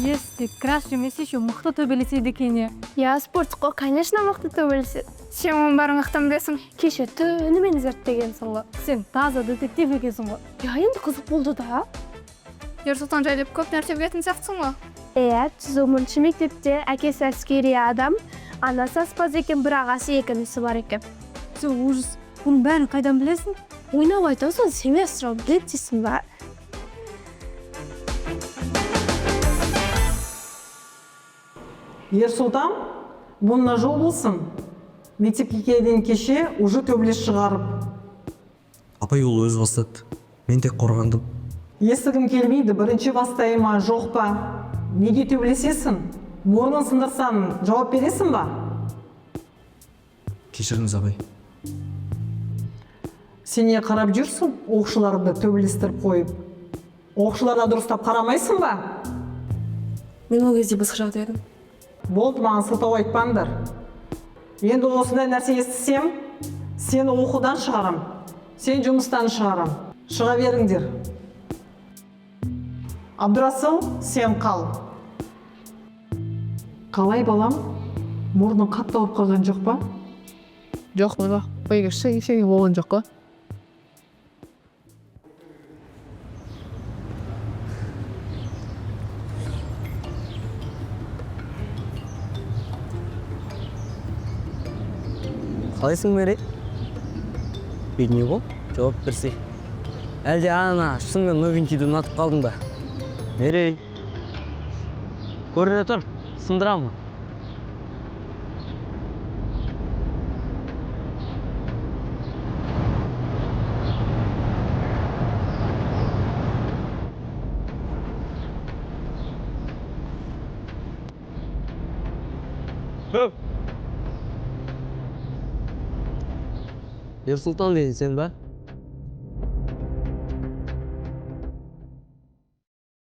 Есте краш емес, еще мықты төбелеседі екен, иә? Иә, спорт қой, конечно, мықты төбелеседі. Сен оның бәрін қаяқтан білесің? Кеше түнімен зерттегенсің ғой. Сен таза детектив екенсің ғой. Иә, енді қызық болды да. Ерсұлтан жайлы көп нәрсе білетін сияқтысың ғой. Иә, 110-шы мектепте, әкесі әскери адам, анасы аспаз екен, бір ағасы, екі інісі бар екен. Сен ужас, бұның бәрін қайдан білесің? Ойнап айтасың, семья сұрап біледі дейсің ба? Ерсұлтан, бұнына жол болсын. Мектепке келген кеше уже төбелес шығарып. Апай, ол өзі бастады, мен тек қорғандым. Естігім келмейді, бірінші бастай ма, жоқ па? Неге төбелесесің? Мұрнын сындырсам, жауап бересің ба? Кешіріңіз, апай. Сен не қарап жүрсің, оқушыларды төбелестіріп қойып? Оқушыларға дұрыстап қарамайсың ба? Мен ол кезде басқа жақта едім. Болды, маған сылтау айтпаңдар. Енді осындай нәрсе естісем, сені оқудан шығарам, сен жұмыстан шығарам. Шыға беріңдер. Абдурасыл, сен қал. Қалай, балам? Мұрның қатты ауырып қалған жоқ па? Жоқ, мама, егер ештеңе болған жоқ қой. Қалайсың, Мерей? Не болды, жауап берсей. Әлде ана шынымен новенькийді ұнатып қалдың ба, Мерей? Көріне тұр, сындырамын. Ерсұлтан деген сен ба?